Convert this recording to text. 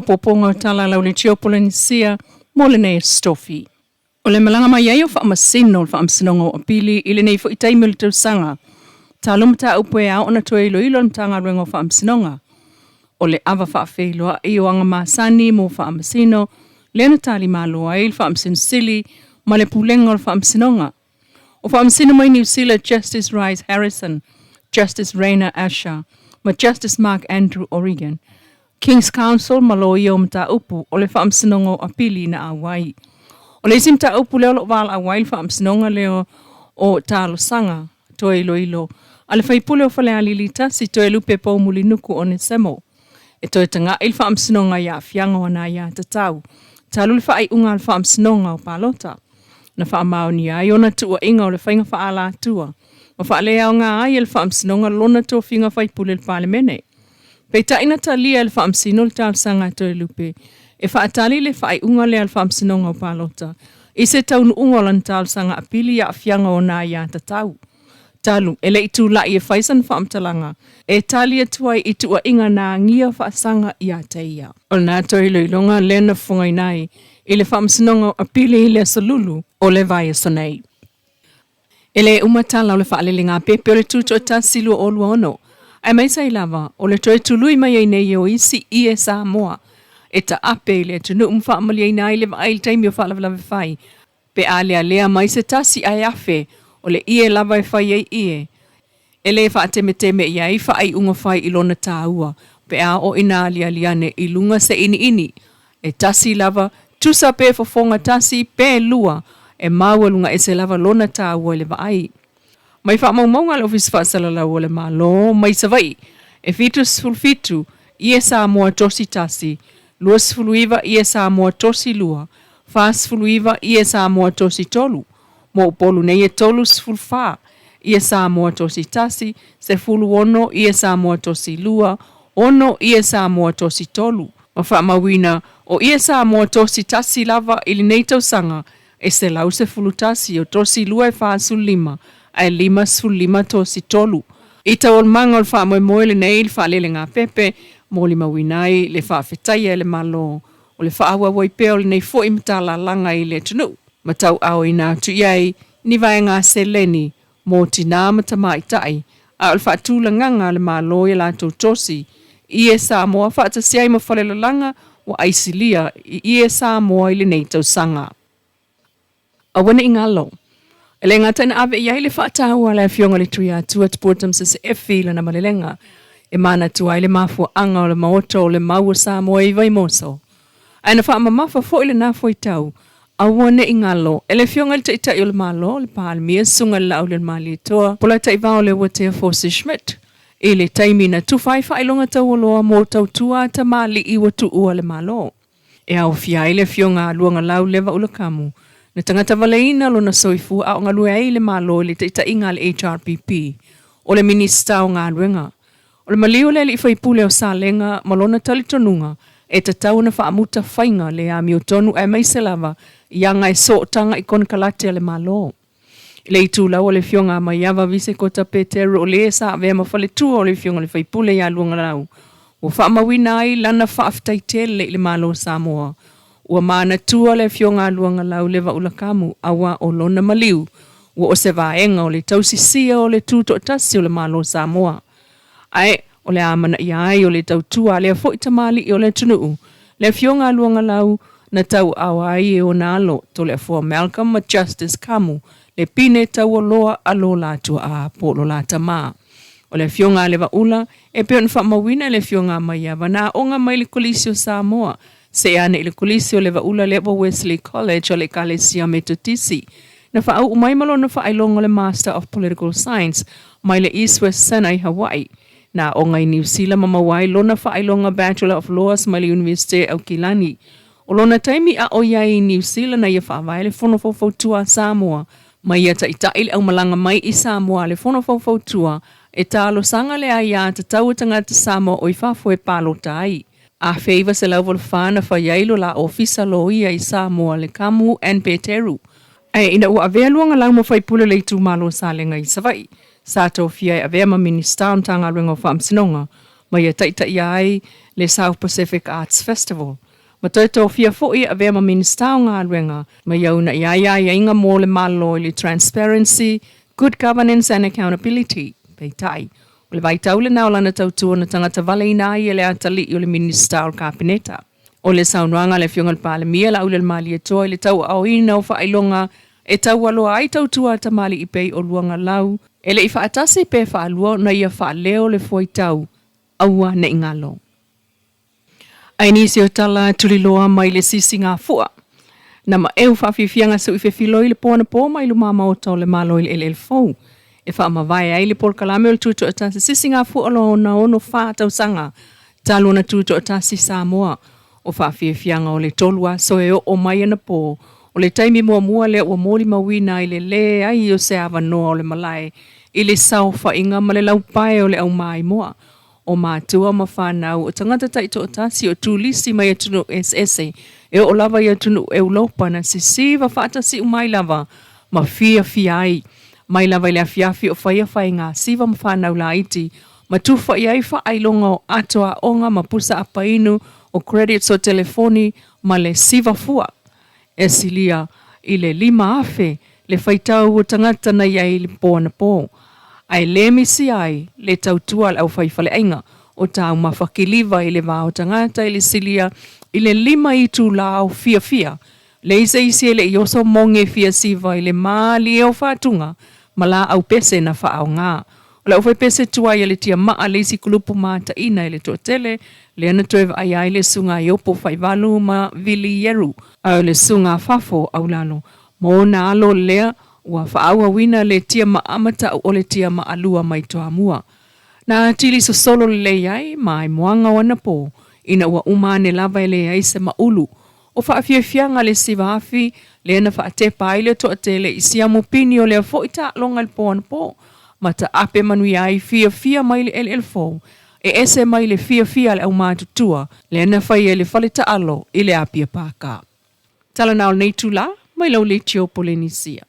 Popoga o tala lau le Geopolynesia mo lenei aso. O le malaga mai ai o Faamasino o le Faamasinoga o Apili i lenei foi taimi o le tausaga, talu mataupu e ao ona toe iloilo e le Matagaluega o Faamasinoga. O le ava faafeiloai o aga masani mo Faamasino lea na talimalo ai le Faamasino Sili ma le Pulega o le Faamasinoga. O Faamasino mai Niu Sila Justice Rice Harrison, Justice Rainer Asher ma Justice Mark Andrew O'Regan, King's Counsel ma Loia o Mataupu o le Faamasinoga o Apili na auai. O le isi mataupu lea o lo o valaau ai le Faamasinoga lea o talosaga toe iloilo a le faipule o Falealili 1 Toelupe Poumulinuku Onesemo e toe taga'i le Faamasinoga i aafiaga o ana aiatatau talu le faaiuga a le Faamasinoga o Palota na faamaonia ai ona tuuaiga o le faiga faaalatua ma faaleaoga ai e le Faamasinoga lona tofiga faipule i le Palemene. Peitai na talia e le Faamasino le talosaga a Toelupe e faatali le faaiuga lea a le Faamasinoga o Palota i se taunuuga o lana talosaga apili i aafiaga o ona aiatatau. Talu e le i tulai e fai sana faamatalaga e tali atu ai i tuuaiga na agia faasaga ia te ia. O lena toe iloiloga lea na fofogaina ai i le Faamasinoga o Apili i le Aso Lulu o le vaiaso nei. E le uma tala o le faalelegāpepe o le Tutoatasi 2026, aemaise ai lava o le toe tului mai ai nei o isi ie Samoa e taape i le atunuu ma faamaliaina ai le vaai i le taimi o faalavelave fai pe a lealea mai se tasi ae afe o le ie lava e fai ai ie e le faatemeteme i ai faaiuga fai i lona taua pe a oo ina aliali ane i luga se iniini e tasi lava, tusa pe fofoga tasi pe lua, e maualuga ese lava lona taua i le vaai. Mai faamaumauga a le Ofisa Faasalalau o le Malo mai Savaii, e 77 ie Samoa tosi tasi, 29 ie Samoa tosi lua, 49 ie Samoa tosi tolu, mo Upolu nei e 34 ie Samoa tosi tasi, 16 ie Samoa tosi lua, 6 ie Samoa tosi tolu. Ma faamauina o ie Samoa tosi tasi lava i lenei tausaga e 111 o tosi lua e 45 ae 55 tosi tolu. I taualumaga o le faamoemoe lenei i le faalelegāpepe, molimauina ai le faafetaia e le Malo o le faaauau ai pea o lenei foi matalalaga i le atunuu, ma tauaaoina atu i ai ni vaega seleni mo tinā ma tamaitai, a o le faatulagaga a le Malo i a latou tosi ie Samoa faatasi ai ma falelalaga ua aisilia i ie Samoa i lenei tausaga. Aua ne i galo, e le gata ina ave i ai le faataua a le Afioga i le Tuiatua Tupua Tamasese Efi i lana malelega e manatua ai le mafuaaga o le Maota o le Mau o Samoa i Vaimoso, ae na faamamafa foi lena fuaitau, aua ne i galo e le Afioga i le Taitai o le Malo, le Palemia, Susuga i le Laaulialemalietoa, Polataivao Leuatea Forsyth Schmidt, i le taimi na tufa ai faailoga taualoa mo tautua a tamalii ua tuua le Malo. E aofia ai le Afioga a Luagalau Levaula Kamu, na tagata valeina lona soifua a o galue ai i le Malo i le taitaiga a le HRPP, o le Minisita o Galuega. O le maliu o le alii faipule o Salega ma lona talitonuga e tatau ona faamuta faiga le amiotonu aemaise lava i aga e sootaga i konekarate a le Malo. I le itulau o le Afioga a Maiava Visekota Peteru o le sa avea ma faletua o le Afioga i le Faipule ia Luagalau, ua faamauina ai lana faafetai tele i le Malo o Samoa. Ua manatua le Afioga a Luagalau Levaula Kamu aua o lona maliu ua o se vaega o le tausisia o le tutoatasi o le Malo o Samoa. Ae o le amanaia ai o le tautua a lea foi tamalii o le atunuu, le Afioga a Luagalau, na tauaao ai e ona alo Toleafoa Malcolm ma Justice Kamu le pine taualoa a lo la tuaa po o lo la tama. O le Afioga a Levaula, e pei ona faamauina e le Afioga a Maiava, na aoga mai le Kolisi o Samoa, seʻe ane i le Kolisi o Levaula lea ua Wesley College o le Ekalesia Metotisi. Na faauu mai ma lona faailoga o le Master of Political Science mai le East West Center i Hawaii. Na aoga i Niu Sila ma maua ai lona faailoga Bachelor of Laws mai le Iunivesite Aukilani. O lona taimi a o i ai i Niu Sila na ia faavae le Fono Faufautua a Samoa ma ia taitai le aumalaga mai i Samoa a le Fono Faufautua e talosaga le aia tatau a tagata Samoa o i fafo e palota ai. 1984 na fai ai lo la ofisa loia i Samoa le Kamu and Peteru. Ae ina ua avea Luagalau ma faipule o le itumalo o Salega i Savaii, sa tofia e avea ma Minisita o Matagaluega o Faamasinoga. Ma ia taitaia ai le South Pacific Arts Festival. Ma toe tofia foi e avea ma Minisita o Galuega, ma ia uunai ai aiaiga mo le Malo i le Transparency, Good Governance and Accountability. Peitai, o le vaitau lena o lana tautua na tagatavaleina ai e le atalii o le Minisita o le Kapeneta. O le saunoaga a le Afioga i le Palemia Laaulialemalietoa i le tauaaoina o faailoga e taualoa ai tautua a tamalii pei o Luagalau, e le i faatasi pe faalua ona ia faaleo le fuaitau, aua ne i galo. Ae nisi o tala tuliloa mai le sisigafua. Na maeu faafiafiaga suʻi fefiloi le po anapo mai luma maota o le Malo i le eleele fou e faamavae ai le polokalame o le Tutoatasi Sisigafua o lona 64 tausaga talu ona tutoatasi Samoa. O faafiafiaga o le tolu aso e oo mai anapo, o le taimi muamua lea ua molimauina ai le leai o se avanoa o le malae i le saofaiga ma le laupae o le aumaimoa o matua ma fanau, o tagata taitoatasi, o turisi mai atunuu eseese e oo lava i atunuu Eulopa na sisiva faatasi uma ai lava ma fiafia ai. Mai lava i le afiafi o faia faiga siva ma fanau laiti ma tufa i ai faailoga o ato aoga ma pusa apainu o credits o telefoni ma le siva fua e silia i le 5,000 le faitau o tagata na i ai i le po anapo, ae le misi ai le tautua a le aufaifaleaiga o taumafa kiliva i le va o tagata i le silia i le lima itula o fiafia. Leai se isi e le i oso moge fia siva i le malie o faatuga ma laau pese na faaaoga. O le aufaipese tuai a le tiamaa le isi kulupu mataina i le toatele lea na toe vaaia ai le susuga Iopo Faivalu ma Vili Ieru, a o le susuga Fafo Aulalo ma ona alo lea ua faaauauina le tiamaa ma ta'u o le tiamaa lua mai Toamua. Na atili sosolo lelei ai ma aimoaga o anapo ina ua uma ane lava e leai se maulu O faafiafiaga le siva afi lea na faatepa ai le toatele i siamu pini o lea foi taaloga i le po anapo ma taape manuia ai fiafia mai le eleele fou e ese mai le fiafia a le aumatutua lea na faia i le fale taalo i le Apia Pāka. Tala na o lenei itulā mai lau leitio Polenisia.